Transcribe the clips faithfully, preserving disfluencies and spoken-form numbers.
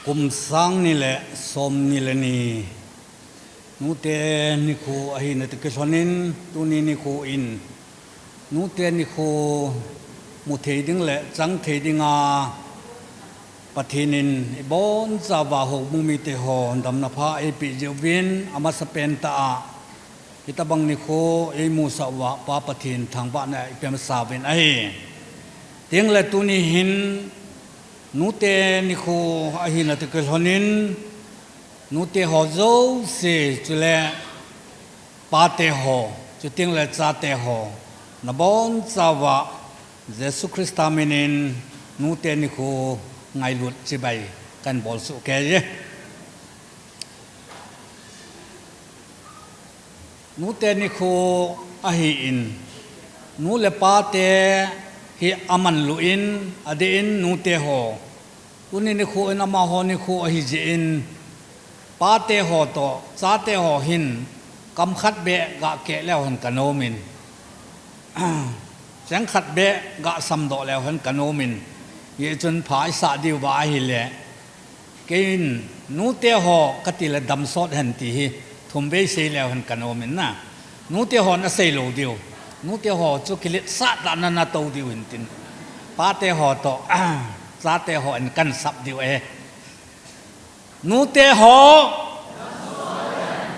Kum sang ni le som ni le ni, nute nikho ahina toh kilhonin, tuni nikho in nute nikho mu thei ding le chang thei dinga Pathen in ibon chauva houbung mite ho damna pha eipeh jeh uvin, amasapen tah a hitabang nikho eimusah uva Pa Pathen thangvahna ipe masa uvin ahi. Tengle tuni hin nute nikho ahina toh kilhonin, nute ho jouse chule pate ho, chutengle chate ho, nabon chauva Jesu Christa minin nute nikho ngailut chibai kahin bol soh kei e. Nute nikho ahin, nu le pate hi amanlu in, adeh in nute ho, tuni nikho in amaho nikho ahi jeh in, pate ho toh chate ho hin kam khat beh ga keh leu hen kanom in, cheng khat beh ga samdoh leu hen kanom in, hijeh chun pha isah diuva ahile, keiin nute ho katile damsot hen ti hi thumvei sei leu hen kanom in na. Nute hon asei lou diu, nute ho chu kiletsah tah in ana tou diu hintin, pate ho toh chate ho in kahin sap diu ahi. Nute ho,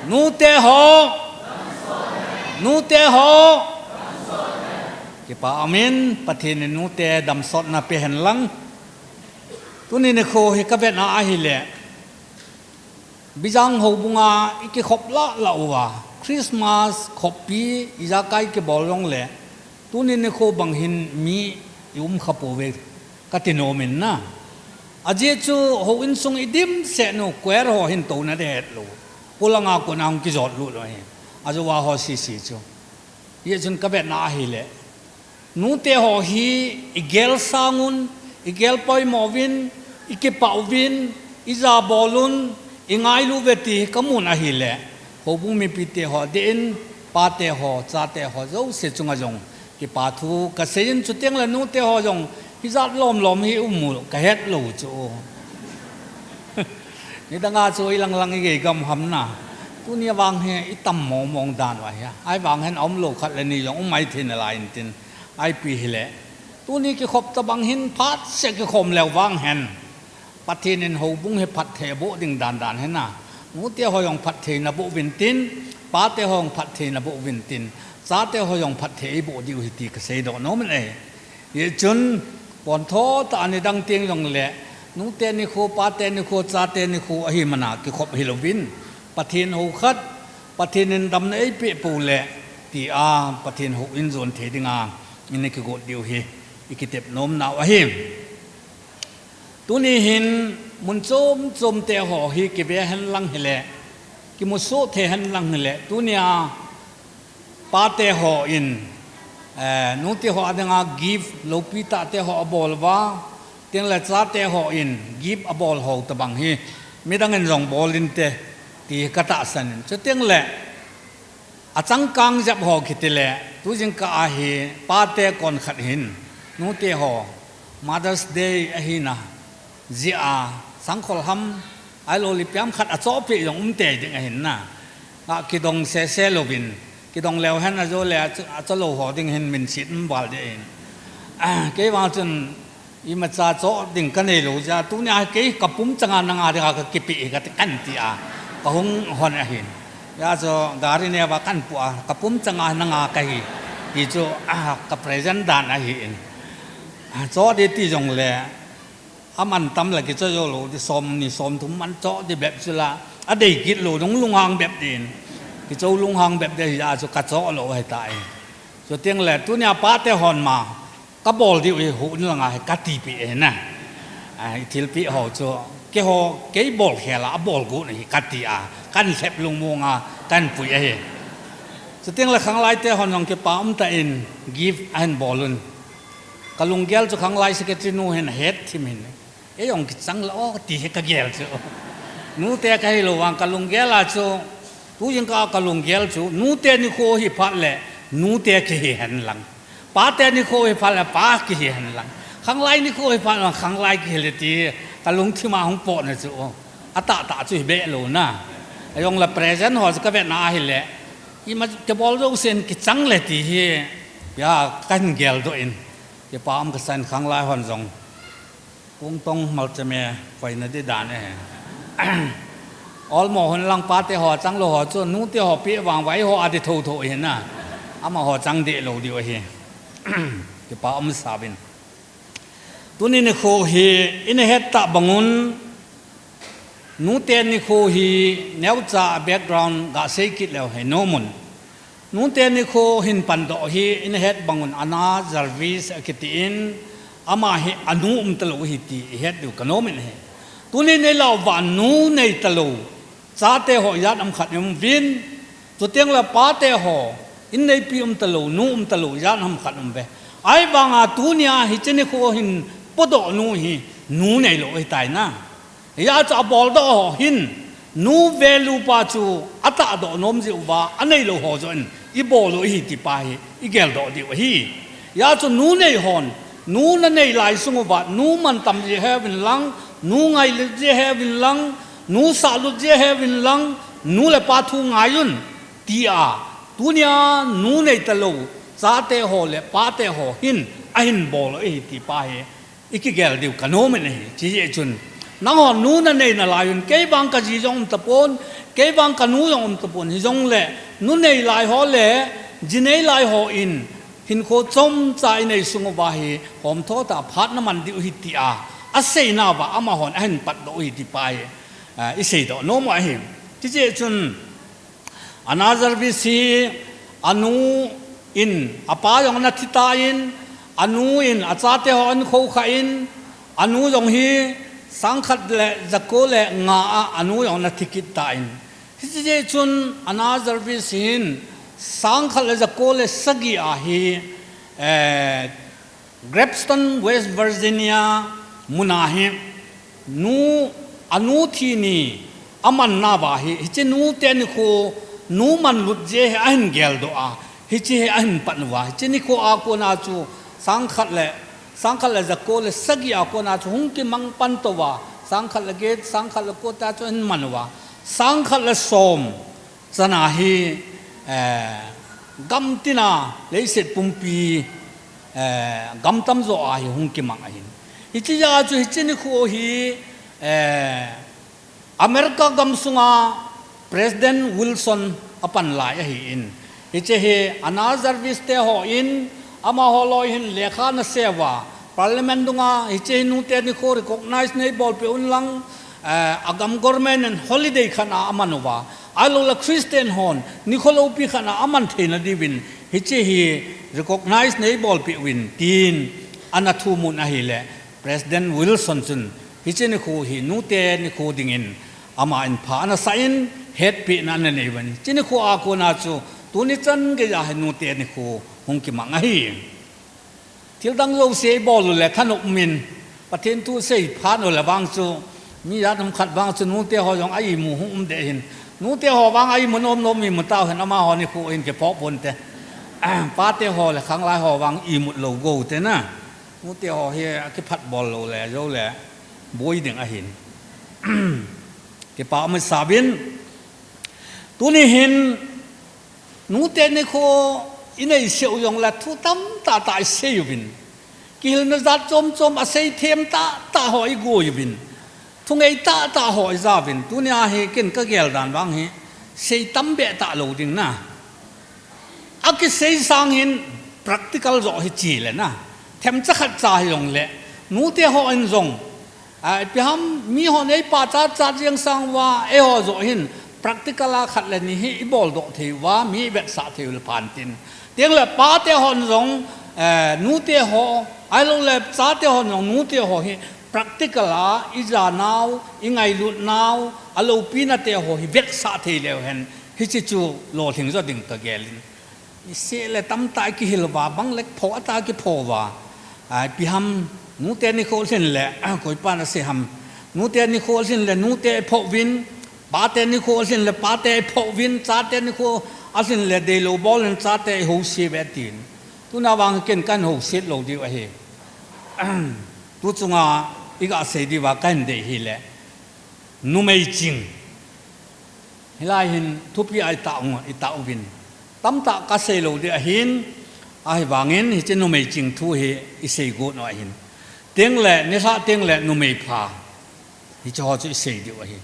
nute ho, nute ho, kipa umin, Pathen in nute damsotna pe hen lang. Tuni nikho hi kavetna ahile, Bijang houbunga ikikhop lah lah uva, Christmas khoppi ijakai kibol jongle, tuni nikho bang hin mi ium khapouve kati nom in na. Ajeh chu houin sung idimset u choir ho hin touna ding hetlou, polanga kona hung kijot lut u ahi, ajouva ho sese chu. Hijeh chun kavetna ahile, nute ho hi igel sang un, igel poimo uvin, ikipah uvin, ija bol un, ingailu uve ti kamun ahile, houbung mipite ho deh in, pate ho, chate ho jouse chunga jong kipa thu kasei in, chutengle nute ho jong hijat lomlom hi um u kahetlou chu. Nidanga chu ilang lang igei gam ham na. Tunia vang hi itam mong mong dan u ahi. Ahivang hin aumlou khat le ni jong um maithei nalai intin, ipi hile, tuni kikhop tobang hin phatseh kikhom leu vang hen, Pathen in houbung hi phatthei aboh ding dan dan hi na. Nute ho jong phatthei naboh uvin tin, pate ho jong phatthei naboh uvin tin, chate ho jong phatthei eiboh diu ahi ti kaseidoh nom in ahi. Hijeh chun, pontho tah a nidang teng jongle, nute nikho, pate nikho, chate nikho ahi mana kikhop hilouvin, Pathen hou khat, Pathen in damna eipeh pou le, tia Pathen houin jon thei dinga ina kigot diu hi ikitep nomnau ahi. Tuni hin mun chom chomte ho hi kive hen lang hile, kimusoh thei hen lang hile, tunia pate ho in, eh, nute ho adinga gift loupi tahte ho abol uva, tengle chate ho in gift abol ho tobang hi midang in jong bol inte ti katahsan in. Chutengle achangkang jep ho kitile, tujingkah a hi pate kon khat hin, nute ho Mother's Day ahina jeh a, sangkhol ham, ahilou le ipi ham khat achohpeh jong umtei ding ahin na. Akidong sese louvin, kidong leu hen ajole acho, acholou ho ding hin minset um val ding ahin. Ah, kei vang chun imacha choh ding kaneilou jeh a, tunia kei kapum changa nanga dinga kakipeh hi kati, kahin tia kahung hon ahin. Hijeh chun gari neo a kahin pu a, kapum changa nanga kahi, ti chu, ah, ka present dan ahin. Ah, choh ding ti jongle, aman tam le kichoh jou lou ding, somni somthum man choh ding bep chu la, adei kit lou ding, lunghang bep din, kichoh lunghang bep ding hijeh a chu kachoh lou ahitai. Chutengle tunia pate hon ma kabol diu hi houin langa hi katipeh ahi na. Ah, ithilpeh ho chu, keiho, kei bolkhel a abol got ahi katia, kahin lhep lungmonga kahin pui ahi. Chutengle khanglaite hon jong kipa umtah in gift ahin bol un. Kalunggel chu khanglai secretary nu hin ahetthim in, eijong kichang la o ti hi kagel chu. Nute kahilou vang kalunggel a chu, tujingkah a kalunggel chu, nute nikho hi phat le nute kihi hen lang, pate nikho hi phat le pa kihi hen lang, khanglai nikho hi phat le khanglai kihi le ti, Ka lungthim a hung potna chu, a tahtah chu hi beh lou na. Ajong le present ho chu ka vetna ahile, ima kibol jousen kichang le ti hi, ya, kahin geldoh in. Kipa um kasan, khanglai hon jong. Kung tong mal chame, koina di dan e. Olmo hon lang pate ho chang lou ho chu, nute ho pi vang vai ho a di thotho hi na. Amaho chang di lou diu ahi. Kipa um sauvin. Tuni nikho hi, ina het tah bangun, nute nikho hi, neocha background ga sei kit leu hei nom un. Nute nikho hin pandoh hi, ina het bangun Anna Jarvis akiti in, ama hi anu um talou hi ti i het diu ka nom in ahi. Tuni nei lau va nu nei talou, chate ho ijat ham khat um uvin, chuteng le pate ho, in neipi um talou, nu um talou, ijat ham khat um uve. Ahivanga tunia hiche nikho hin podoh nu hi, nu neilou ahitai na. Hijeh chun aboldoh ho hin, nu value pa chu atahdoh nom jeh uva, aneilou ho joh in, ibol u ahi ti pa hi, igeldoh diu ahi. Hijeh chun nu nei hon, nu nanei lai sung uva, nu mantam jeh heuvin lang, nu ngailut jeh heuvin lang, nu sahlut jeh heuvin lang, nu le pa thu ngai un, tia, tunia nu nei talou, chate ho le pate ho hin, ahin bol u ahi ti pa hi, ikigel diu ka nom in ahi, hijeh chun. Nangho nu nanei nalai un, kei vang ka ji jong um tapon, kei vang ka nu jong um tapon, hijongle, nu nei lai ho le, ji nei lai ho in, hinkho chomcha inei sung uva hi, homtho tah phat naman diu ahi tia, aseina uva, amahon ahin patdoh u ahi ti pa hi, a, iseidoh nom u ahi. Hijeh chun, Anna Jarvis hi anu in, apa jong ana thi tan, anu in achate ho ahin khokha in, anu jong hi sangkhat le jako le nga a anu jong ana thi kit tan. Hijeh chun Anna Jarvis hin sangkhat le jako le sagi a hi, eh, Grafton, West Virginia muna hi nu, anu thi ni amanna uva hi, hiche nute nikho, nu manlut jeh hi ahin geldoh a, hiche hi ahin pan uva, hiche nikho a kona chu sangkhat le, sangkhat le jako le sagi a kona chu hung kimang pan tou va, sangkhat le get, sangkhat le ko ta chu ahin man uva, sangkhat le som, chana hi, eh, gamtina leiset pumpi, eh, gam tamjo a hi hung kimang ahin. Hiche jeh a chu hiche nikho hi, eh, America gamsunga President Wilson apan lai ahin. Hiche hi Anna Jarvis te hon, amaho loi hin lekha ana sei uva, Parliament dunga hiche hi nute nikho recognize neibolpeh un lang, eh, agam government in holiday khat ana aman uva, ahilouleh Christian hon nikho loupi khat ana aman theina diuvin, hiche hi recognize neibolpeh uvin tin ana thum un ahile, President Wilson chun hiche nikho hi nute nikho dingin ama in pha ana sah in, hetpehna ana nei uvin. Hiche nikho a kona chu tuni chan geiya hi nute nikho hung kimang ahi. Thil dang jouse ibol u le thanop um in, Pathen thu sei phat u le vang chu, mi jat ham khat vang chu nute ho jong a imu hung um deh hin. Nute ho vang a imu nom nom imu tau hen, amaho nikho in kiphoh ponte. Pate ho le khanglai ho vang imut lou go te na. Nute ho hi akiphat bol lou le, jou le, boi ding ahin. Kipa um sauvin. Tuni hin, nute nikho inei seh u jong le thu tamtah tah isei uvin. Kihilna jat chom chom asei them tah tah ho igoi uvin. Thunei tah tah ho ija uvin. Tunia hi ken ka gel dan vang hi sei tam beh talou ding na. Akisei sang hin practical joh hi chi le na. Themcha khat cha hi jong le. Nute ho in jong. A, ipi ham mi hon eipachat chat jeng sang uva, eiho joh hin practical a khat le ni hi ibol doh thei uva, mi ivetsah thei u le phan tin. Tin le pate hon jong, eh, nute ho, ahilouleh chate hon jong nute ho hi practical a, ija nau, ingailut nau, aloupina te ho hi vetsah thei leu hen, hiche chu lolhing jo ding ka gel in. Isei le tamtah ikihil uva, bang le pho a tah kipho uva. A, ipi ham, nute nikho lhin le, a, koi pan asei ham. Nute nikho lhin le, nute ipho uvin, pate nikho lhin le, pate ipho uvin, chate nikho alhin le, deilou bol in chate ihouse uve tin. Tuna vang ken kahin house lou diu ahi. Tu chunga, iga sei diuva kahin dei hile, numei ching. Hilai hin thupi a itah u, itah uvin. Tamtah kasei lou ding ahin, ahivangin hiche numei ching thu hi isei got u ahin. Tengle, nilhah tengle numei pha. Hiche ho chu isei diu ahi.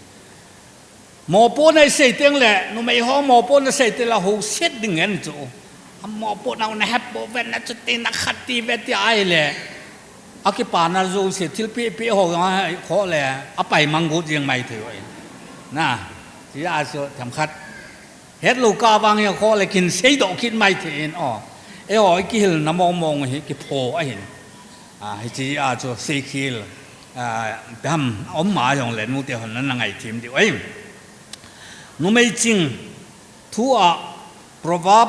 Mopohna isei tengle, numei ho mopohna sei tengle houset ding ngen chu. Amopohna u nahep bou ven, nachuti nakhat ti ve ti ahile, akipana jouse thilpeh peh ho jong akhoh le, apai mang got jeng mai thei u ahi. Na, hijeh a chu themkhat hetlou kah vang hi akhoh le kin seidoh kit mai thei in, o. Eiho ikihilna mong mong hi kipho ahin. A, hiche a chu seikhel, a, ipi ham aum ma jongle nute hon nana ngaithem diu ahi. Numei ching thu a Proverb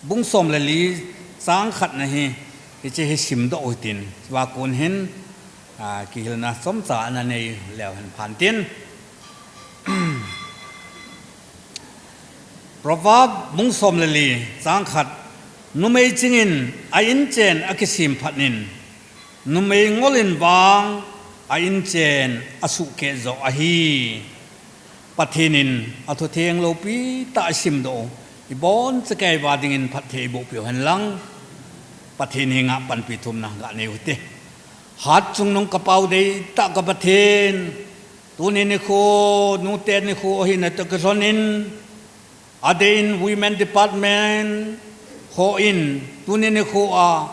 bung som le li chang khatna hi, hiche hi simdoh u hitin, hiva kon hin, a, kihilna chomcha ana nei leu hen phan tin. Proverb bung som le li chang khat, numei ching in a inchen akisem phat in, numei ngol in vang a inchen asuhkeh joh ahi. Pathen in athutheng loupi tah isimdoh u, ibonchauva dingin phatthei iboh peh u hen lang, Pathen henga panpi thumna ga nei u hite. Hatchungnung ka Pau deitah ka Pathen, tuni nikho, nute nikho ahina toh kilhon in, adeh in Women Department ho in tuni nikho a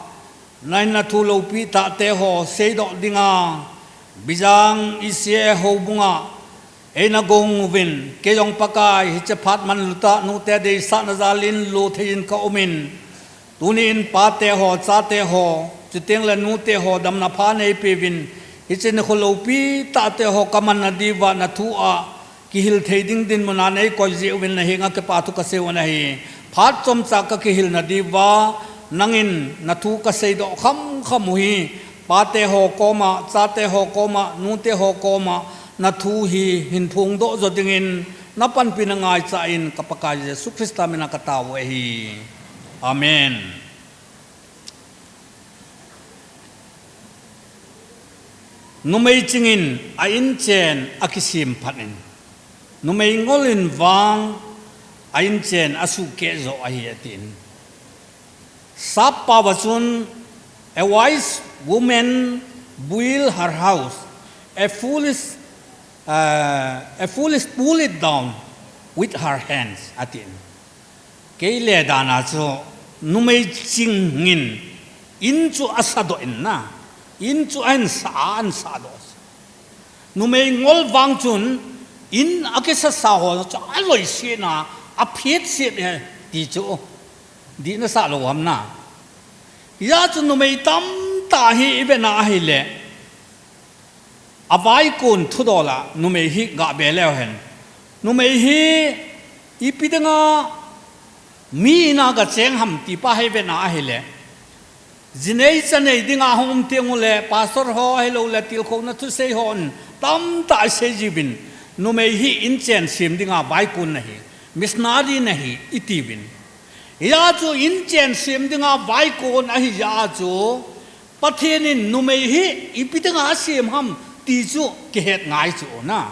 nahin na thu loupi tah te ho seidoh dinga, Bijang E C A houbung a eina gong uvin, kei jong Pakai hiche phat manlu tah nute deisahna jal in lo thei in ka um in, tuni in pate ho, chate ho, chuteng le nute ho damna pha neipeh uvin, hiche nikho loupi tah te ho ka manna diuva na thu a kihil thei ding dinmun a neikoi jeh uvin na henga kipa thu kasei u ahi. Phat chomcha ka kihilna diuva nangin na thu ka seidoh khamkham u hi, pate ho koma, chate ho koma, nute ho koma na thu hi hin phongdoh jo dingin na panpina ngaichan ka Pakai Jesu Christa mina ka tao u ahi. Amen. Numei ching in a inchen akisem phat in, numei ngol in vang a inchen asuhkeh joh ahi atin. Sap pao a chun, a wise woman build her house, a foolish, uh, a foolish pull it down with her hands, atin. Kei le dan a chu numei ching in in chu asadoh in na, in chu ahin sa a, ahin sadoh. Numei ngol vang chun in akisasa ho chu aloiset na, aphetset e ti chu dih nasah lou ham na. Hijeh chun numei tamtah hi i vena ahile, a vaikon thudol a numei hi ga be leu hen. Numei hi ipi dinga mi in a ga cheng ham ti pa hi vena ahile, jinei chanei dinga hung um teng ule, pastor ho ahilou le tilkhouna thusei hon tamtah i sei jiuvin, numei hi inchen sem dinga vaikon ahi, missionary ahi i tiuvin. Hijeh chun inchen sem dinga vaikon ahi jeh chun, Pathen in numei hi ipi dinga asem ham ti chu kihet ngai chu na.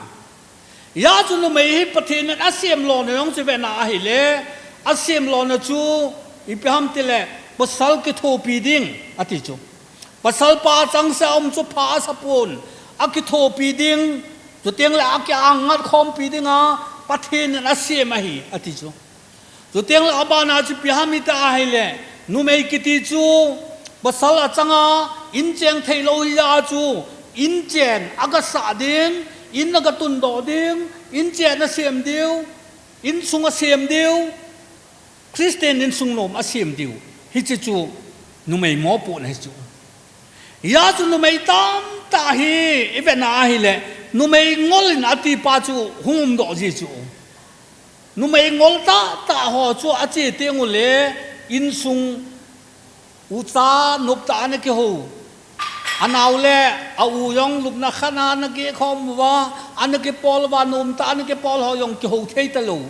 Hijeh chun numei hi Pathen in asem lona jong chu vena ahile, asem lona chu ipi ham tile, pasal kithopi ding ati chu. Pasal pa changseh a um chu pha asapon, akithopi ding, chuteng le akiang ngat khompi dinga Pathen in asem ahi ati chu. Chuteng le abana chu ipi ham iti ahile, numei kiti chu pasal achanga inchen thei lou hijeh chun, inchen aga sah ding, in aga tundoh ding, inchen asem diu, insung asem diu, Christian insung nom asem diu. Hiche chu numei mopohna hi chu. Hijeh chun numei tamtah hi i vena ahile, numei ngol in ati pa chu hung umdoh ji chu. Numei ngol tahtah ho chu ache teng ule, insung ucha noptah ana kihou. Anao le a u jong lupna khat a ana kikhom uva, ana kipol uva, nomtah ana kipol ho jong kihou thei talou.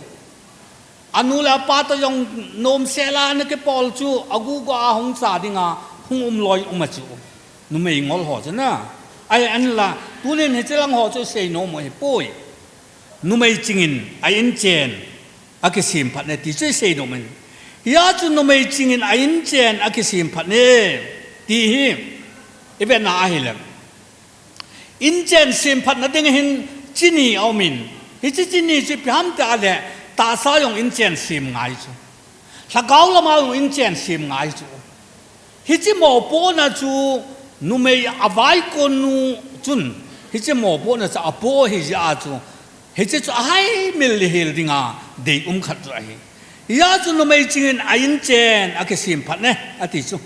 Anu le apa toh jong nomsel a ana kipol chu agugu a hung cha dinga hung um loi um a chu. Numei ngol ho chu na. Ahi, ahinla, tunin hiche lang ho chu seinom u ahipoi. Numei chingin a inchen akisemphat e ti chu iseinom in. Hia chu numei chingin a inchen akisemphat e ti hi ivetna ahile, inchen semphatna ding hin chini aumin, hiche chini chu ipi ham tia le, tahsa jong inchen sem ngai chu. Lhagao lama jong inchen sem ngai chu. Hiche mopohna chu numei avaikon nu chun, hiche mopohna chu apoh ahi jeh a chu, hiche chu ahaimil le hel dinga deium khat chu ahi. Hia chu numei chingin a inchen akisemphat e, ati chu.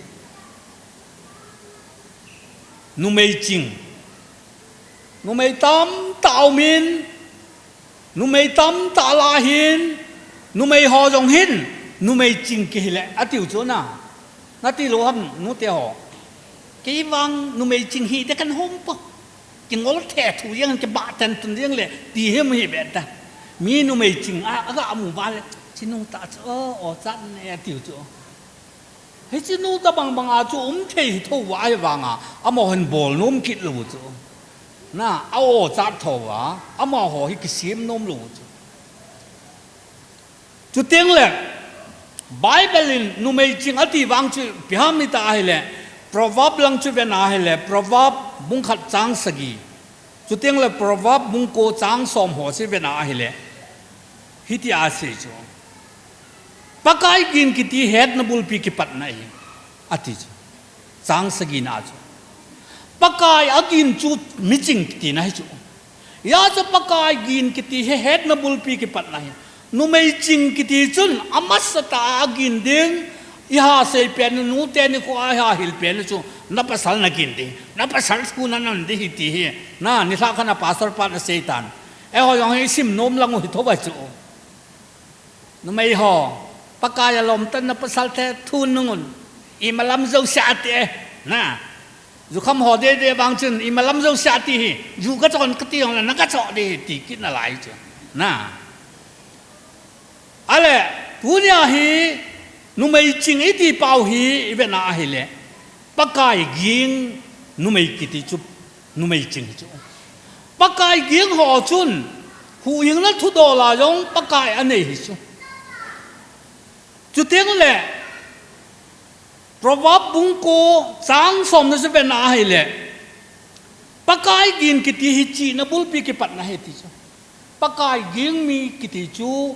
Numei ching. Numei tamtah aumin, numei tamtah lah hin, numei ho jong hin, numei ching kihile, atiu chu na. Nati lou ham, nute ho? Kei vang numei ching hiding kahin hom poi. Kingol thethu jeng, kibah tentun jeng le, ti hi mu hi beh ta. Mi numei ching a, aga mu uva le, chinu tah chu, o, o, chat ne, atiu chu. Hiche nu tabang banga chu um thei hi thouva ahivanga, amaho hin bol nom kit lou chu. Na, a-o chat thouva, amaho hi kisem nom lou chu. Chuteng le, Bible in numei ching ati vang chu ipi ham ita ahile, Proverb lang chu vena ahile, Proverb bung khat chang sagi. Chuteng le Proverb bung ko chang som ho chu vena ahile, hitia asei chu. Pakai gin kiti hetna bulpi kipatna ahi, ati chu. Chang sagina chu. Pakai agin chu miching kitina ahi chu. Hia chu Pakai gin kiti hi hetna bulpi kipatna ahi. Numei ching kiti chun amasatah a agin ding, iha seipen nu, nute nikho a iha hilpen chu, na pasal nagin ding, na pasal thu nanam ding ahi ti hi. Na, nilhah khat a pastor pan asei tan. Eiho jong hi isim nom lang u hi thou ahi chu. Numei ho, Pakai alom tan na pasal te thu nungun, imalam jouse ati e, na. Jukham ho dede vang chun, imalam jouse ati hi, ju kachon kati jongle, na kacho ding ahi ti kit nalai chu. Na. Ale, tunia hi, numei ching iti pau hi, ivena ahile, Pakai ging numei kiti chu, numei ching hi chu. Pakai ging ho chun, huhhingna thudol a jong Pakai anei hi chu. Chuteng le, Proverb bung ko chang somna chu vena ahile, Pakai ging kiti hi chihna bulpi kipatna ahi ti chu. Pakai ging mi kiti chu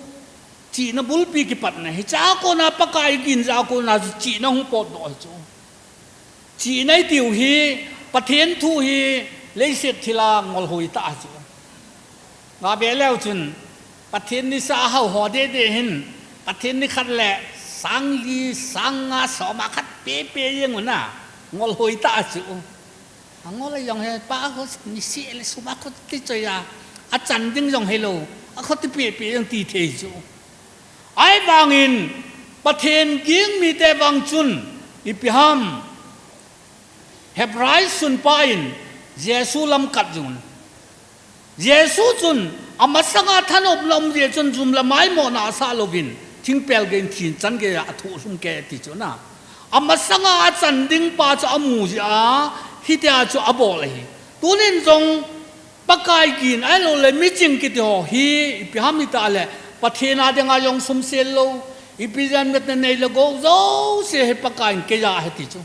chihna bulpi kipatna ahi. Hichea kona Pakai ging jeh a kona chu chihna hung potdoh ahi chu. Chihna itiu hi, Pathen thu hi, leiset thila ngolhoi tah ahi chu. Gave leu chun, Pathen ni sa ahao ho dede hin, Pathen ni khat le sang li, sang nga, som a khat pepe jeng u na, ngolhoi tah ahi chu. Angol a jong hi, pa akho ni se le sum akho ti choi a, achan ding jong hilou, akho ti pepe jong ti thei chu. Ahivangin, Pathen ging mite vang chun, ipi ham, Hebrai sunpa in Jesu lam kat jun. Jesu chun amasanga thanopna um jeh chun jum le maimohna asah louvin, thingpel gei in thil chan geiya athohlhum kei ati chu na. Amasanga achan ding pa chu amu jeh a, hitia chu abol ahi. Tunin jong Pakai ging ahilouleh miching kiti ho hi, ipi ham ita le, Pathen a dinga jong sumsel lou, ipi jeh in mitna nei le gou jouse hi Pakai in keiya ahi ti chu.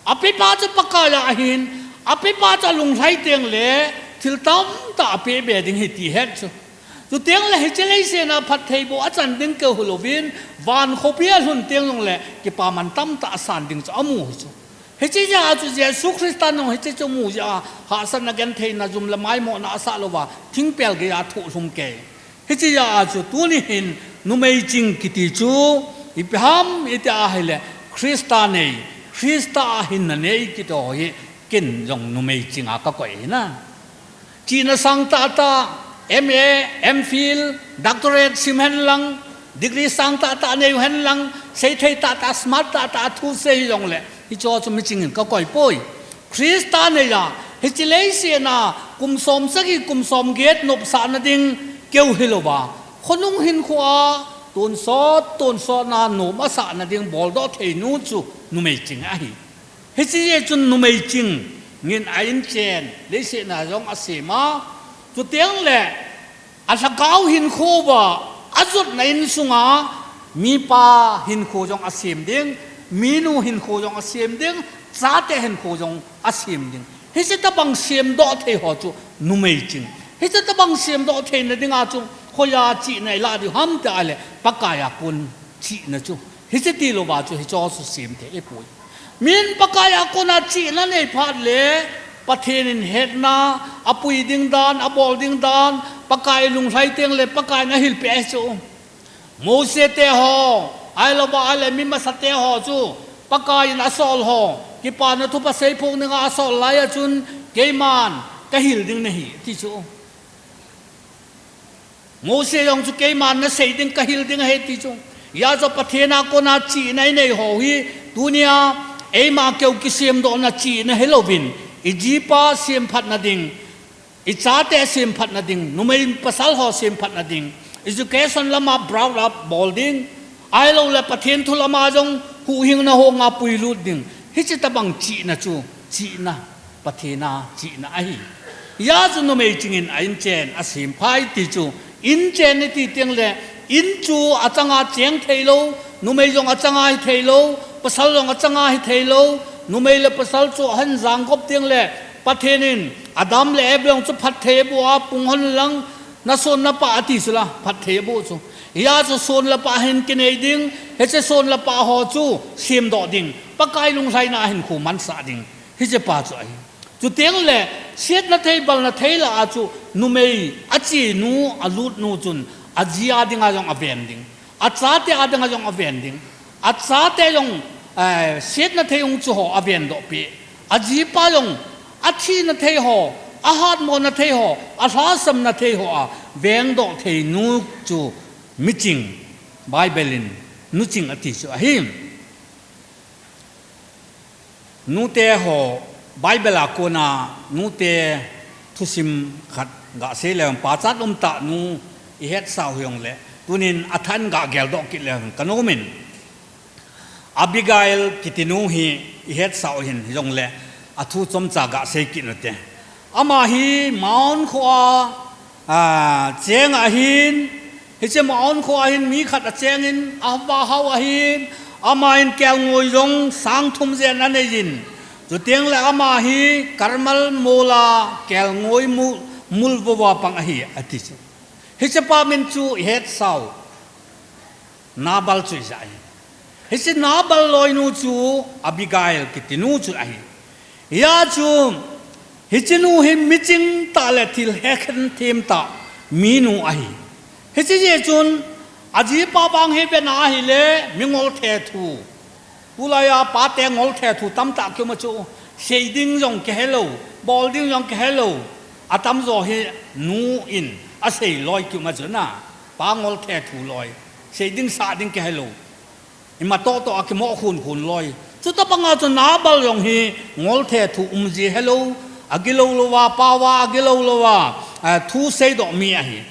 Apepa chu Pakai a ahin, apepa chu alunglhai teng le, thil tamtah apeh be ding ahi ti het chu. Chuteng le hiche leiset a phatthei boh achan ding keu hilouvin, van khopi alhun teng jongle, kipaman tamtah asan ding chu amu hi chu. Hiche jeh a chu Jesu Christa in jong hiche chu amu jeh a, hahsatna gentheina jum le maimohna asah louva, thingpel geiya athohlhum kei. Hiche jeh a chu tuni hin numei ching kiti chu, ipi ham iti ahile, Christa nei, Christa a hinna nei kiti ho hi, ken jong numei ching a kakoi ahi na. Chihna sang tahtah, M A, M Phil, doctorate sim hen lang, degree sang tahtah nei u hen lang, seithei tahtah, smart tahtah, thusei hijongle, hicheho chu miching in kakoi poi. Christa neiya, hiche leiset a, kum som sagi, kum som get nopsahna ding keu hilouva, khonung hinkhoa, tonsot, tonsot na nom asahna ding boldoh thei nu chu numei ching ahi. Hiche jeh chun numei ching, Ngin a inchen, leiset a jong asem a. Chuteng le, alhagao hinkho uva, ajotna insunga, mipa hinkho jong asem ding, minu hinkho jong asem ding, chate hinkho jong asem ding. Hiche tabang semdoh thei ho chu numei ching. Hiche tabang semdoh theina dinga chu, hoiya chihna ilah diu ham ti ahile, Pakai a kon chihna chu. Hiche tilouva chu hiche ho chu sem thei ahipoi. Min Pakai a kona chihna nei phat le, Pathen in hetna, apui ding dan, abol ding dan, Pakai lunglhai teng le, Pakai in ahilpeh ahi chu. Mose te ho, ahilouva ahile mi masa te ho chu, Pakai in asol ho, kipana thupha seiphoh dinga asol lai a chun, keiman kahil ding nahi, ti chu. Mose jong chu keiman nasei ding kahil ding ahi ti chu. Hijeh chun Pathen a kona chihna inei ho hi, tunia eima keu kisemdohna chihna hilouvin, ijipa semphatna ding, ichate semphatna ding, numei pasal ho semphatna ding, education lama brought up bol ding, ahilouleh Pathen thu lama jong huhhingna ho nga puilut ding. Hiche tabang chihna chu, chihna, Pathen a chihna ahi. Hijeh chun numei chingin a inchen asem phai ti chu, inchen iti teng le, in chu achanga cheng theilou, numei jong achanga hitheilou, pasal jong achanga hitheilou, numei le pasal chu ahin jangkop teng le, Pathen in Adam le Eve jong chu phatthei aboh a, pung hon lang, nason napah ati sila, phatthei aboh chu. Hijeh chun son le pah hin kinei ding, hiche son le pah ho chu semdoh ding, Pakai lunglhaina a hinkho mansah ding. Hiche pa chu ahi. Chuteng le, setna thei, balna thei lah a chu, numei, achenu, alutnu chun, aji a dinga jong aven ding. Achate a dinga jong aven ding. Achate jong, eh, setna thei hung chu ho avendoh peh. Ajipa jong, athina thei ho, ahatmona thei ho, alhasamna thei ho a, vengdoh thei nu chu, miching, Bible in, nuching ati chu ahi. Nute ho, Bible a kona nute thusim khat gasei leu hen, pachat umtah nu ihetsau hijongle, tunin athan gageldoh kit leu hen kanom in. Abigail kiti nu hi ihetsau hin hijongle, athu chomcha gasei kit ute. Ama hi Maon khoa, a, cheng ahin, hiche Maon khoa hin mi khat achengin, ahava hao ahin, ama hin kelngoi jong sang thum jen aneiyin. Chuteng le ama hi Carmel mola kelngoi mu-, mul vouva pang ahi, ati chu. Hiche pa min chu ihetsau. Nabal chu ijat ahi. Hiche Nabal loinu chu Abigail kiti nu chu ahi. Hijeh chun, hiche nu hi miching tah le thil hekhen them tah minu ahi. Hiche jeh chun, ajipa vang hi vena ahile, mingol thethu. Tulai a pate ngol thethu tamtah kium a chu, sei ding jong kihelou, bol ding jong kihelou. Atamjo hi nu in asei loi kium a chu na, pa ngol thethu loi. Sei ding sah ding kihelou. Ima toh toh a kimo khun khun loi. Chutabanga chu Nabal jong hi ngol thethu umji helou, agilou louva, paova agilou louva, a, thu seidoh mi ahi.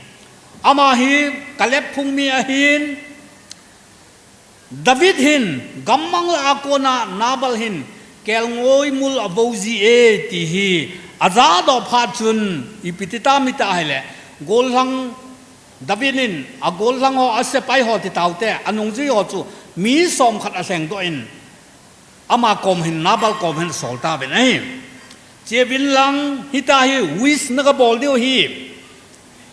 Ama hi Kaleb phung mi ahin, David hin, gammang lah a kona Nabal hin, kelngoi mul avouji e, ti hi, ajahdoh phat chun, ipi ti tam iti ahile, gollhang David in, agollhang ho, asepai ho ti taute, anungjui ho chu, mi somkhat alhengdoh in, ama kom hin, Nabal kom hin asol tauvin ahi. Cheuvin lang, hitia hi, wish nagabol diu ahi.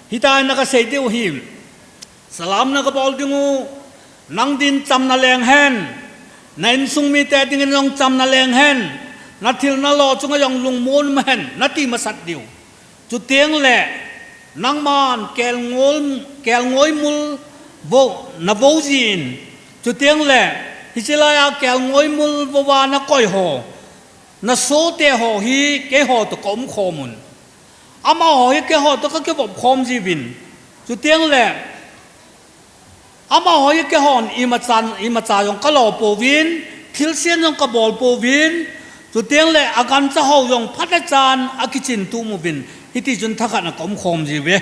Hitia hi nagasei diu ahi. Salam nagabol diu, nang din chamna leng hen, na insung mite dingin jong chamna leng hen, nathil nalo chunga jong lungmon um hen, nati masat diu. Chuteng le, nangman kelngol, kelngoi mul vou, navouji in. Chuteng le, hiche laiya kelngoi mul vouva nakoi ho, nasote ho hi keiho toh kaumkhom un. Amaho hi keiho toh kakivop khom jiuvin. Chuteng le, amaho hi keihon imacha, imacha jong kalo pouvin, thilse jong kabol pouvin, chuteng le agancha ho jong phatechan akichin tum uvin, hitichun thakhat a kaumkhom jiuve.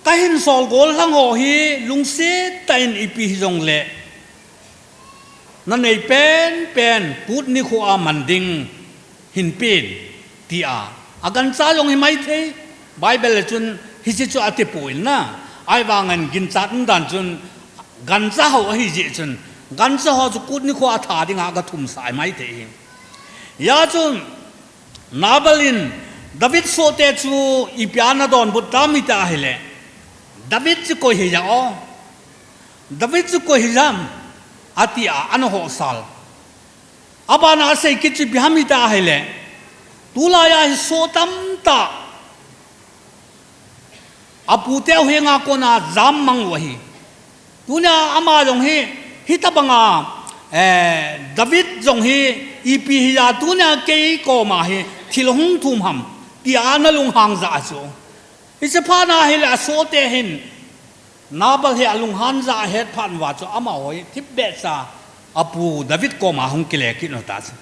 Kahinsol gollhang ho hi lungset tah in ipi hijongle, nanei penpen, put nikho a man ding. hin pen, tia. Agancha jong hi maithei, Bible le chun hiche chu atipoi na. Ahivangin ginchat umdan chun gancha ho ahi jeh chun, gancha ho chu kut nikho atha dinga agathumsah maithei hi. Hijeh chun, Nabal in David sohte chu ipi a ana donbut tam iti ahile, David chu koi hija o, David chu koi hijam, atia ana hosal. Abana asei kit chu ipi ham iti ahile, tulaiya hi soh tamtah aputeu henga kona jammang u ahi. Tunia ama jong hi, hitobanga, eh, David jong hi, ipi hija tunia kei koma hi thil hung thum ham, tia ana lunghang jah chu. Hiche phatna hile asohte hin Nabal hi alunghan jah ahet phat uva chu amaho hi thipbehcha apu David koma hung kile kit u ta chu.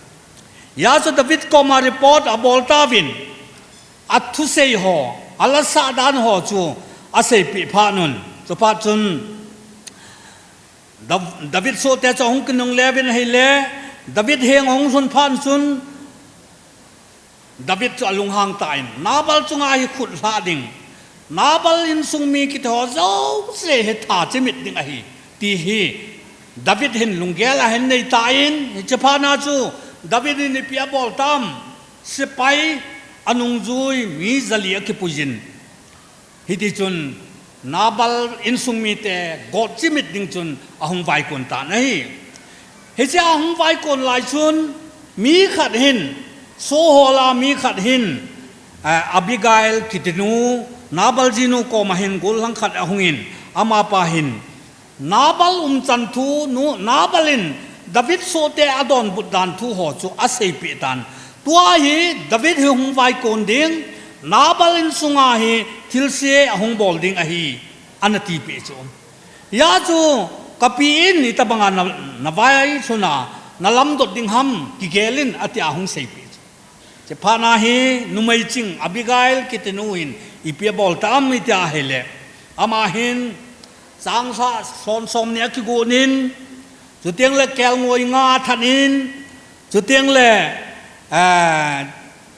Hijeh chun David koma report abol tauvin, athusei ho, alasah dan ho chu aseipeh phat un. Chuphat chun Dav-, David sohte chu ahung kinungle uvin ahile, David heng ahung lhun phat chun, David chu alunghang tan, Nabal chunga hi khut lhah ding, Nabal insung mi kiti ho jouse hi tha chimit ding ahi, ti hi David hin lunggel ahin nei tan, hiche phatna chu David in ipi abol tam, sepai anungjui mi jali akipuiyin. Hitichun Nabal insung mite got chimit ding chun ahung vaikon tan ahi. Hiche ahung vaikon lai chun mi khat hin, sohol a mi khat hin, eh, Abigail kitinu, Nabal jinu koma hin gollhang khat ahungin, amapa hin Nabal umchan thu, nu, Nabal in David sohte adonbut dan thu ho chu aseipeh tan. Tua hi David hi hung vaikon ding, Nabal insunga hi thilse ahung bol ding ahi, ana tipeh chu. Hijeh chun, kapi in itobanga na, navailhun a, nalamdot ding ham, kigel in, atia ahung seipeh chu. Hiche phatna hi numei ching Abigail kitinu hin ipi abol tam iti ahile, ama hin changseh son somni akigon in, chuteng le kelngoi nga athat in, chuteng le, eh,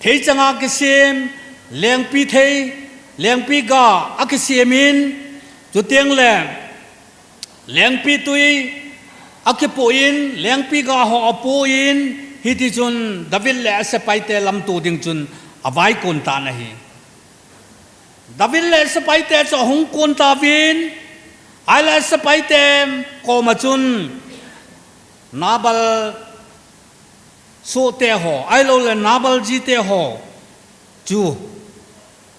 theichang a kisem, lengpi thei, lengpi ga akisem in, chuteng le lengpi tui akipoh in, lengpi ga ho apoh in, hitichun David le asepaite lamto ding chun avaikon tan ahi. David le asepaite chu ahung kon tauvin, ahile asepaite koma chun Nabal sohte ho, ahilouleh Nabal jite ho chu,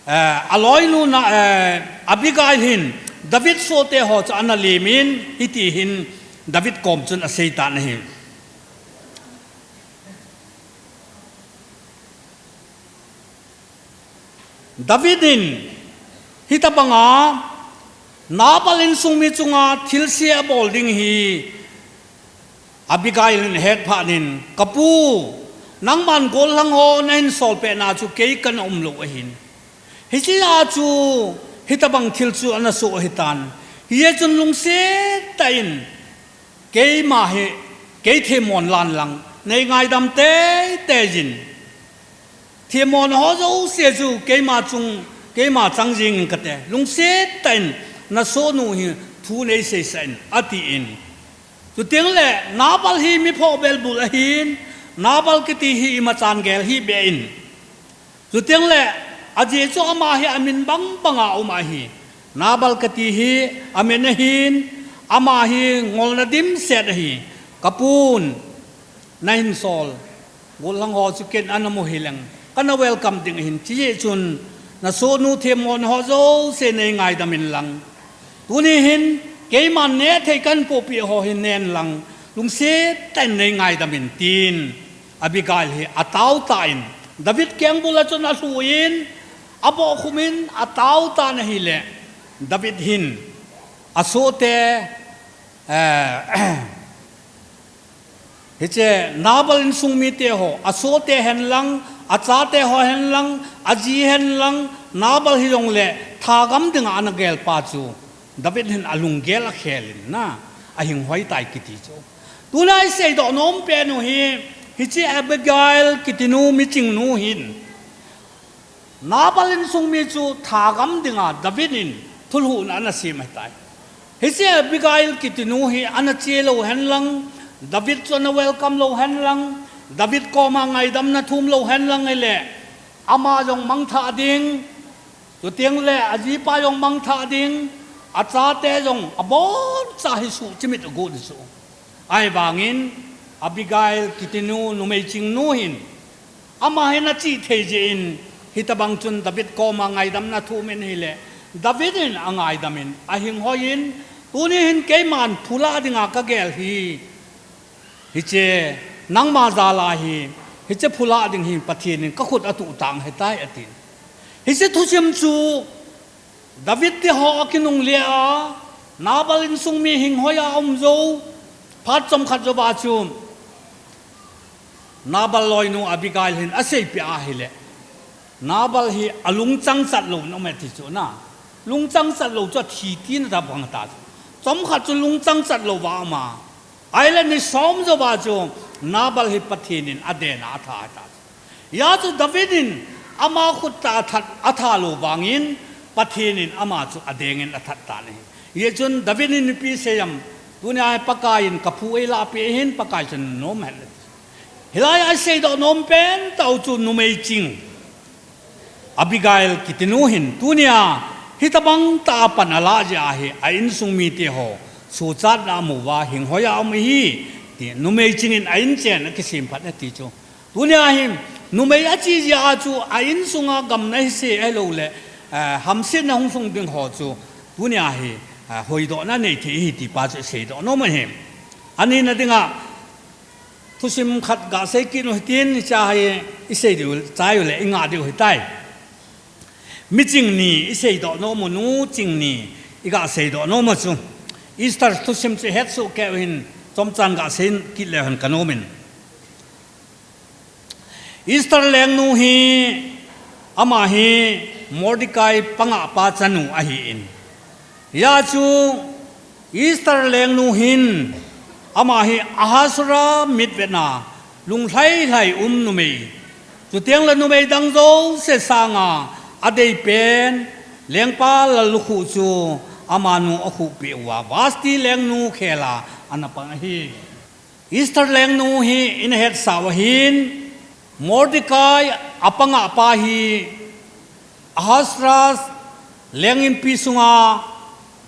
eh, aloinu na, eh, Abigail hin David sohte ho chu ana lemin, hiti hin David kom chun asei tan ahi. David in hitobanga Nabal insung mi chunga thilse abol ding hi Abigail in ahet phat in, "Kapu, nangman gollhang ho nahin solpeh na chu kei kana umlou ahin. Hichea chu hitobang thil chu ana soh ahitan. Hijeh chun lungset tah in keima hi, kei themmon lan lang, nei ngaidam teitei in. Themmon ho jouse chu keima chung, keima chang jing in kate. Lungset tah in nasohnu hi thu neiseisah in," atin. Chuteng le Nabal hi mi phohbel bul ahin, Nabal kiti hi imachan gel hih beh in. Chuteng le, ajeh chu ama hi amin bangbanga um ahi. Nabal kati hi amin ahin, ama hi ngolna dimset ahi. "Kapun, nahin sol gollhang ho chu ken ana mu hileng, kana welcome ding ahin, hijeh chun nasohnu themmon ho jouse nei ngaidam in lang. Tuni hin keiman nehthei kahin pohpeh ho hi nen lang, lungset tah in nei ngaidam in," tin Abigail hi atao tan, David kengbul a chun alhu in, abohkhum in atao tan ahile, David hin asohte, eh, hiche Nabal insung mite ho, asohte hen lang, achate ho hen lang, aji hen lang, Nabal hijongle thagam dinga ana gelpa chu David hin alunggel akhel in na, ahinghoi tai kiti chu. Tuna iseidoh nom pen u hi, Hiche Abigail kitinu michingnu hin Nabal insung mi chu thagam dinga David in thulhuhna ana sem ahitai. Hiche Abigail kitinu hi ana che lou henlang, David chu ana welcome lou henlang, David koma ngaidamna thum lou henlang ahile, ama jong mangthah ding, chuteng le ajipa jong mangthah ding, achate jong aboncha hi suhchimit agot ding chu. Ahivangin Abigail kitinu numei chingnu hin, ama hin achih thei jeh in, hitabang chun David koma ngaidamna thum in ahile, David in angaidam in, ahinghoiyin, tuni hin keiman phulah dinga kagel hi, hiche nangma jal a hi, hiche phulah ding hi Pathen in kakhut atuh tang ahitai atin. Hiche thusim chu David teho akinungle a, Nabal insung mi hinghoi a aum jou, phat chomkhat jouva chu Nabal loinu Abigail hin aseipeh ahile, Nabal hi alungchang chat lou nom e ti chu na. Lungchang chat lou chu athi tina tabang ta chu. Chomkhat chu lungchang chat louva ama, ahile ni som jouva chu Nabal hi Pathen in adena atha ta chu. Hijeh chun David in ama khut tah athat, atha lou vangin Pathen in ama chu adengin athat tan ahi. Hijeh chun David in ipi asei em, tunia hi Pakai in kaphu eilahpeh ahin, Pakai chun nom hen. Hilai a iseidoh nom pentah u chu numei ching Abigail kitinu hin tunia hitabang tah a pan alah jeh a hi a insung miteho suhchatna amu uva hinghoi a aum ahi, ti numei ching in a inchen akisem phat e ti chu. Tunia hi numei ache jeh a chu a insunga gamna hise ahilouleh, eh, hamsetna hung sung ding ho chu tunia hi, eh, hoidohna nei thei ahi ti pa chu iseidoh nom ahi. Anina dinga thusim khat gasei kit u hitin, hiche hi isei diu, chai u le ingah diu ahitai. Miching ni iseidoh nom u, nu ching ni igaseidoh nom u chu Esther thusim chu ihetsoh kei u hin chomchan gasei kit leu hen kanom in. Esther lengnu hi, ama hi Mordecai pangahpa chanu ahin. Hijeh chun Esther lengnu hin, ama hi Ahasuera mitvetna lunglhailhai um numei, chuteng le numei dang jouse sanga adeipen, lengpa lallukhuh chu amanu akhuhpeh uva, Vashti lengnu khela ana pang ahi. Esther lengnu hi inahetsah u ahin, Mordecai apangahpa hi Ahasuerus lenginpi sunga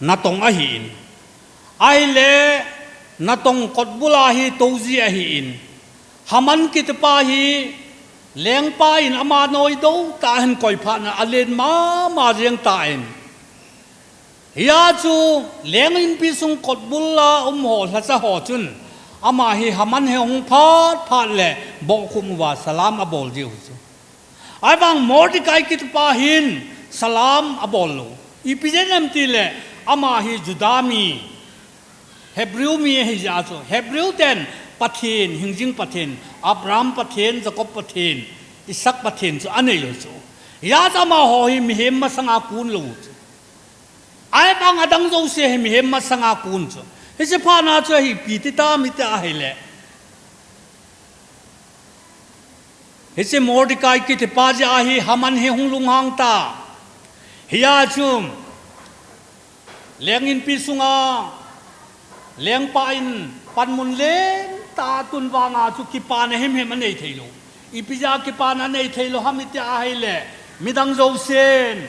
natong ahin. Ahile natong kotbula hi touji ahin. Haman kitipa hi lengpa in ama noidou tah ahin koiphat na alen mama jeng tan. Hijeh chun lenginpi sung kotbula um ho lhacha ho chun ama hi Haman hi ahung phat phat le bohkhum uva salam abol diu chu. Ahivang Mordecai kitipa hin salam abol lou. Ipi jeh em itile ama hi Juda mi, Hebrew mi ahijeh chun, Hebrew ten Pathen, hingjing Pathen, Abraham Pathen, Jacob Pathen, Isaac Pathen chu anei u chu. Hijeh chun amaho hi mihem masanga kun lou chu. Ahivang adang jouse hi mihem masanga kun chu. Hiche phat na chu ipi ti tam iti ahile, hiche Mordecai kitipa jeh a hi Haman hi hung lunghang ta. Hijeh chun lenginpi sunga lengpa in panmun lentah atun vanga chu kipana himhim anei thei lou. Ipi jeh a kipana anei thei lou ham iti ahile, midang jousen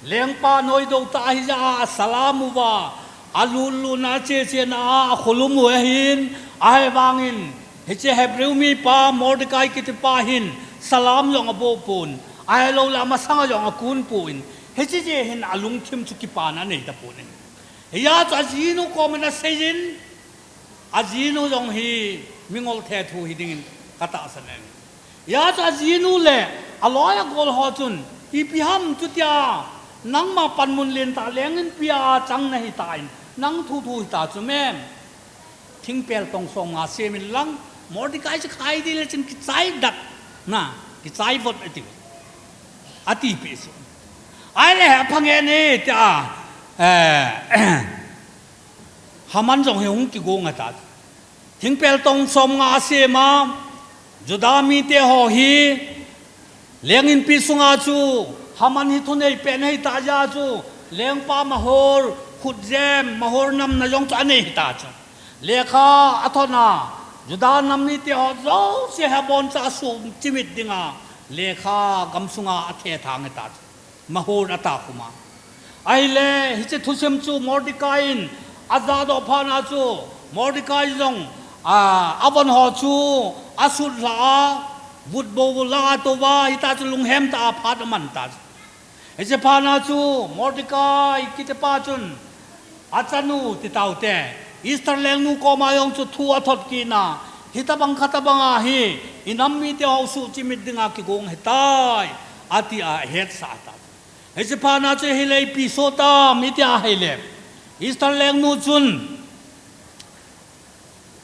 lengpa noidou tah ahijeh a asalam uva, alutlutna, achechena a akholum u ahin. Ahivangin hiche Hebrew mipa Mordecai kitipa hin salam jong aboh pon, ahilouleh amasanga jong akun pon, hiche jeh hin alungthim chu kipana anei tapon ahi. Hijeh chun ajinu koma ana seiyin, ajinu jong hi mingol thethu hidingin katahsan e. Hijeh chun ajinu le aloi agol ho chun, ipi ham chutia nangma panmun lentah lenginpi a chang nahitan, nang thuthu hita chu mem. Thingpel tong somnga semin lang, Mordecai chu khai ding le chun kichai dat na, kichai vot ati. Atipeh chu. Ahile aphange ne tia, eh, Haman jong hi hung kigong ata. Thingpel tong somnga asem a, Juda mite ho hi leng inpi sunga chu Haman hi thunei pen ahi tah jeh a chu lengpa Mahor khutjem, Mahor namna jong chu anei hita chu. Lekha athot a, Juda nam mite ho jouse hi aboncha asuh chimit dinga lekha gamsunga athethang hita chu. Mahor atakhum a. Ahile, hiche thusim chu Mordecai in ajahdoh phat a chu, Mordecai jong, a, avon ho chu asut lha a, vutbo lah a touva, hita chu lunghem tah a phat aman ta chu. Hiche phat a chu, Mordecai kitipa chun, achanu titaute, Esther lengnu koma jong chu thu athot kit a, hitabang khatabang a hi, inam mite ho suh chimit dinga kigong hitai, ati a ahetsah ta. Hiche phat a chu hile ipi soh tam iti ahile, Esther lengnu chun,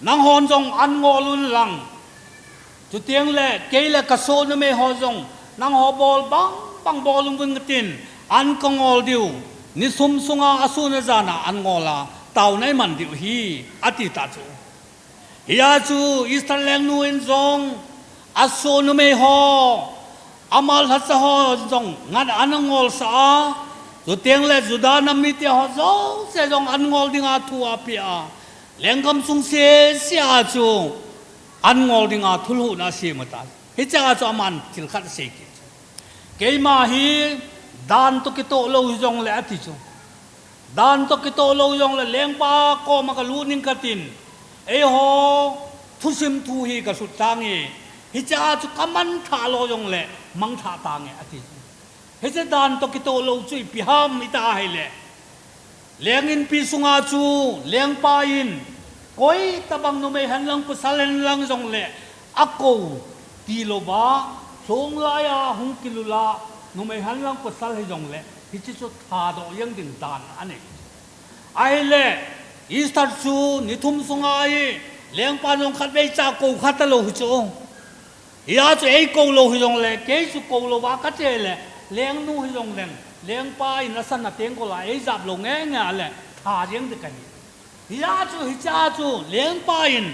nanghon jong an ngol un lang. Chuteng le, kei le kasoh numei ho jong, nangho bol bang bang bol uvin katin, an kangol diu. Ni thum sunga asun ajan a an ngol a, taona iman diu ahi, ati ta chu. Hia chu Esther lengnu in jong, asoh numei ho, ama lhacha ho jong, ngat ana ngolsah a, chuteng le Juda nam mite ho jouse jong an ngol dinga thu apeh a, lenggam sung sese a chu an ngol dinga thulhuhna asem ta. Hiche a chu aman thil khat asei kit chu. Keima hi dan toh kitoh lou hijong le ati chu. Dan toh kitoh lou jong le lengpa koma kalut ning katin. Eiho thusim thu hi kasut tange. Hiche a chu kamanthah lou jong le mangthah tange ati chu. Hiche dan toh kitoh lou chu ipi ham iti ahile, leng inpi sunga chu lengpa in koitabang numei henlang pasal henlang jong le akou tilouva, lhong lai a hung kilul a, numei henlang pasal hijong le, hiche chu thadoh jeng ding dan anei. Ahile, Esther chu ni thum sunga hi, lengpa jong khatvei cha kou kha talou hi chu. Hia chu eikou lou hijong le, kei chu kou louva kache le, lengnu hijong leng, lengpa in asana tengkol a eijap lou nge nge le, tha jeng ding kahi. Hia chu, hiche a chu, lengpa in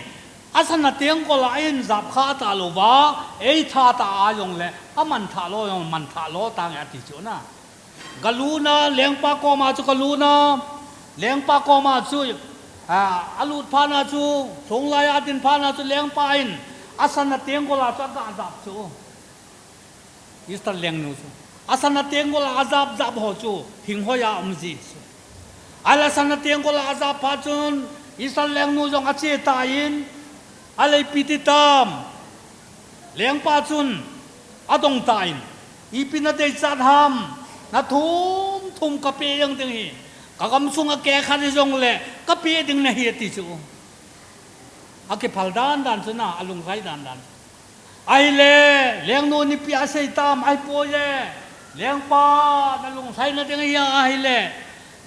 asana tengkol a ahin jap kha talouva, eitha ta a jong le, amanthah lou jong, manthah lou tange ati chu na. Kalut a, lengpa koma chu kalut a, lengpa koma chu, a, alut phat a chu, lhong lai a adin phat a chu, lengpa in asana tengkol a chu aga jap chu. Esther lengnu chu. Asana tengkol a ajap jap ho chu, hinghoi a um ji chu. Ahile asana tengkol a ajap phat chun, Esther lengnu jong ache tan, ahile ipi ti tam. Lengpa chun adong tan, ipi nadei chat ham, na thum thum kapeh jeng ding ahi, kagamsung a keh khat hijong le kapeh ding nahi ati chu. Akiphal dan dan chu na, alunglhai dan dan. Ahile, lengnu in ipi asei tam, ahipoi le, lengpa nalunglhai nading ahi ahile,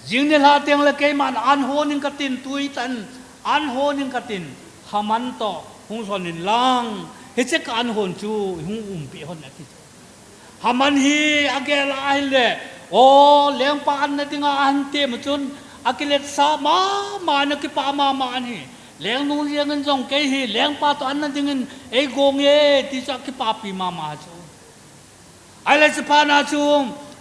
jing nilhah teng le keiman an hon ing katin, tui tah in an hon ing katin, Haman toh hung lhon in lang, hiche ka an hon chu hung umpeh hon ati chu. Haman hi agel a ahile, o, lengpa an nading a ahin tem chun, akiletsah mama in, akipah mama in ahi. Lengnu jeng in jong kei hi, lengpa toh an nading in eigong e, ti chu akipapi mama chu. Ahile hiche phat a chu,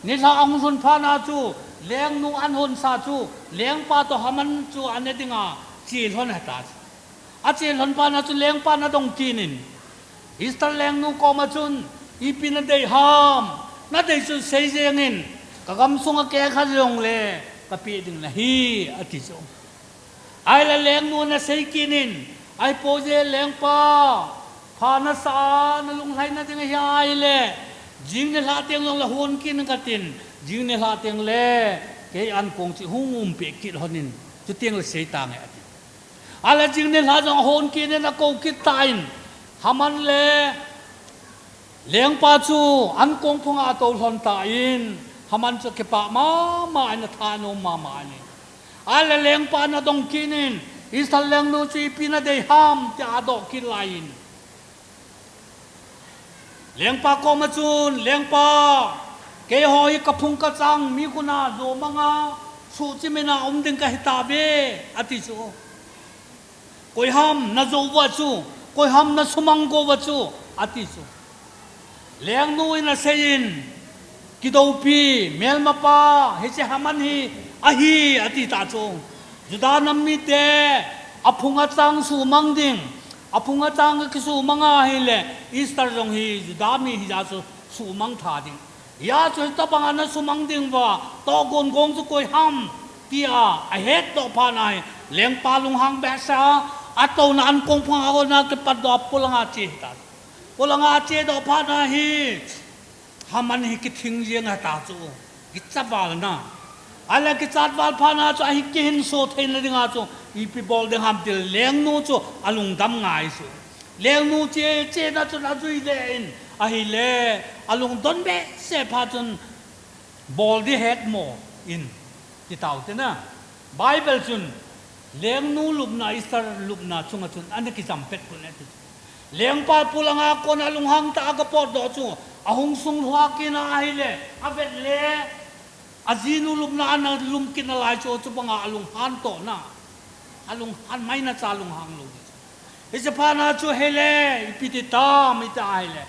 nilhah ahung lhun phat a chu, lengnu an honsa chu, lengpa toh Haman chu an nading a, che lhon ahi ta chu. Ache lhon phat a chu lengpan adong kit in, Esther lengnu koma chun, ipi nadei ham, nadei chu sei jeng in, kagamsung a keh khat jong le kapeh ding nahi, ati chu. Ahile lengnu in asei kit in, ahipoi le lengpa, pha nasah a nalunglhai nading ahi ahile, jing nilhah teng jong le hon kit ing katin, jing nilhah teng le kei ankong chu hung umpeh kit lhon in, chuteng le sei tange ati. Ahile jing nilhah jong ahon kit in akou kit tan, Haman le lengpa chu ankong phunga atou lhon tan, Haman chu akipah mama in, athanom mama in ahi. Ahile lengpan adong kit in, Esther lengnu chu ipi nadei ham tia adoh kit laiyin, lengpa koma chun, lengpa, keiho hi kaphung kachang mi khut a jomang a, suhchim in a um ding kahi tauve, ati chu. Koiham najou uva chu, koiham nasumang go uva chu, ati chu. Lengnu in aseiyin, kidoupi, melmapa, hiche Haman hi ahi, ati ta chu. Juda nam mite, aphung achang sumang ding, aphung achang kisumang ahile, Esther jong hi Juda mi hija chu sumang tha ding. Hia chu hitobang ana sumang ding uva, tohgon gong chu koi ham, tia ahetdoh phat nahi, lengpa lunghang behseh a, atouna ankong phang a kona kipatdoh a polanga che hita. Polanga chedoh phat nahi, Haman hi kithing jeng hita chu, kicha val na. Ahile kichat val phat na chu ahi kihinso theina dinga chu, ipi bol ding ham ti le lengnu chu alungdam ngai chu. Lengnu che, chena chun ajui le in, ahile, alungdon behseh phat chun, bol di hetmo in, ti tau te na. Bible chun, lengnu lupna, Esther lupna chunga chun, ana kijam pet pon e ti. Lengpa polanga kona lunghang tah a kapotdoh chu, ahung sunglhua kit na ahile, avet le, ajinu lupna ana lum kit nalai chu, chubanga alunghan toh na. Alunghan maina cha lunghang lou di chu. Hiche phat na chu hile, ipi ti tam iti ahile,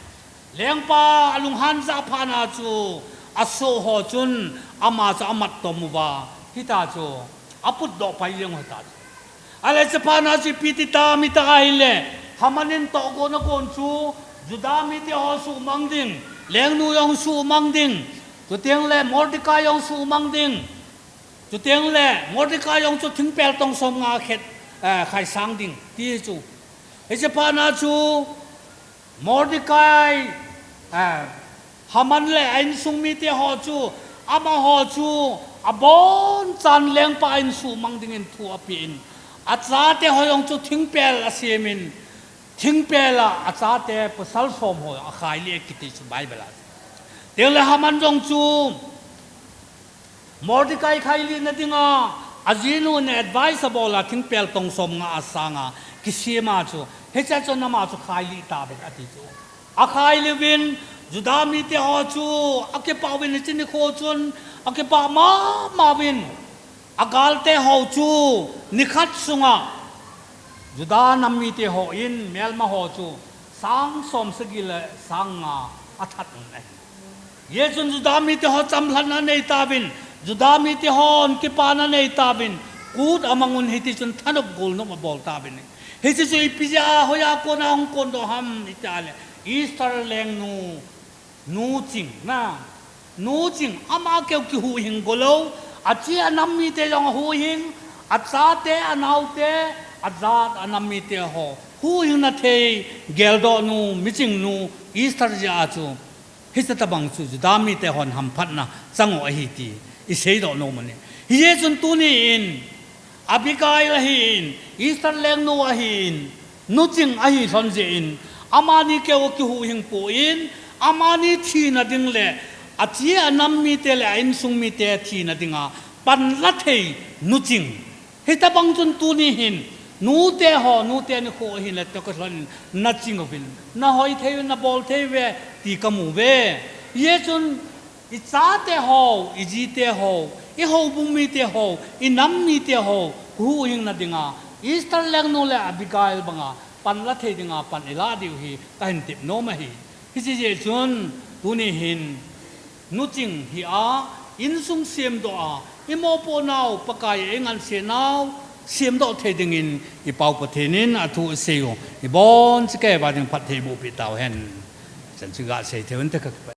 lengpa alunghan jah phat na chu, asoh ho chun, ama chu amat tom uva, hita chu, aputdoh pai jeng u hita chu. Ahile hiche phat na chu ipi ti tam iti ahile, Haman in tohgon agon chu, Juda mite ho sumang ding, lengnu jong sumang ding, chuteng le Mordecai jong sumang ding, chuteng le Mordecai jong chu thingpel tong somnga khet, eh, khaisang ding, ti chu. Hiche phat na chu, Mordecai, eh, Haman le a insung mite ho chu, amaho chu, abonchan lengpa in sumang dingin thu apen, achate ho jong chu thingpel asemin, thingpel a achate pasal som ho akhailih e kiti chu Bible a. Chuteng le Haman jong chu, Mordecai khailihna dinga, ajinu in advice abol a thingpel tong somnga asanga kisem a chu, hichea chun ama chu khailih tauve ati chu. Akhailih uvin, Juda mite ho chu, akipah uvin hiche nikho chun, akipah mama uvin, agalte ho chu, nikhat sunga, Juda nam mite hon, melma ho chu, sang som sagi le sang nga athat un ahi. Hijeh chun Juda mite ho chamlhatna anei tauvin, Juda mite hon kipana anei tauvin, kut amang un hiti chun thanop golnop abol tauvin. Hiche chu ipi jeh a hoiya kona hung kondoh ham iti le, Esther lengnu, nu Ching na, nu Ching ama keu kihuhhing golou, ache anam mite jong ahuhhing, achate, anaote, ajat anam mite ho huhhingna thei, geldohnu, michingnu Esther jeh a chu, hiche tobang chu Juda mite hon hamphatna chang u ahi ti iseidoh nom u ahi. Hijeh chun tuni in, Abigail ahin, Esther lengnu ahin, nu Ching ahi lhon jeh in, amani keu akihuhhing poi, amani thina ding le, ache anam mite le a insung mite thina dinga panla thei nu Ching. Hitobang chun tuni hin, nute ho, nute nikho ahin le toh kilhon in, naching uvin, nahoi thei uvin, nabol thei uve, ti kamu uve. Hijeh chun, ichate ho, ijite ho, ihoubung mite ho, inam mite ho huhhingna dinga, Esther lengnu le Abigail banga panla thei dinga pan ilah diu hi kahin tep nom ahi. Hiche jeh chun, tuni hin, nu Ching hi a, insung semdoh a, imopohnau, Pakai a ingansenau semdoh thei dingin, iPau Pathen in athu asei u ibonchauva ding phatthei bohpeh tauhen. Chan chu gasei thei un te kakipah.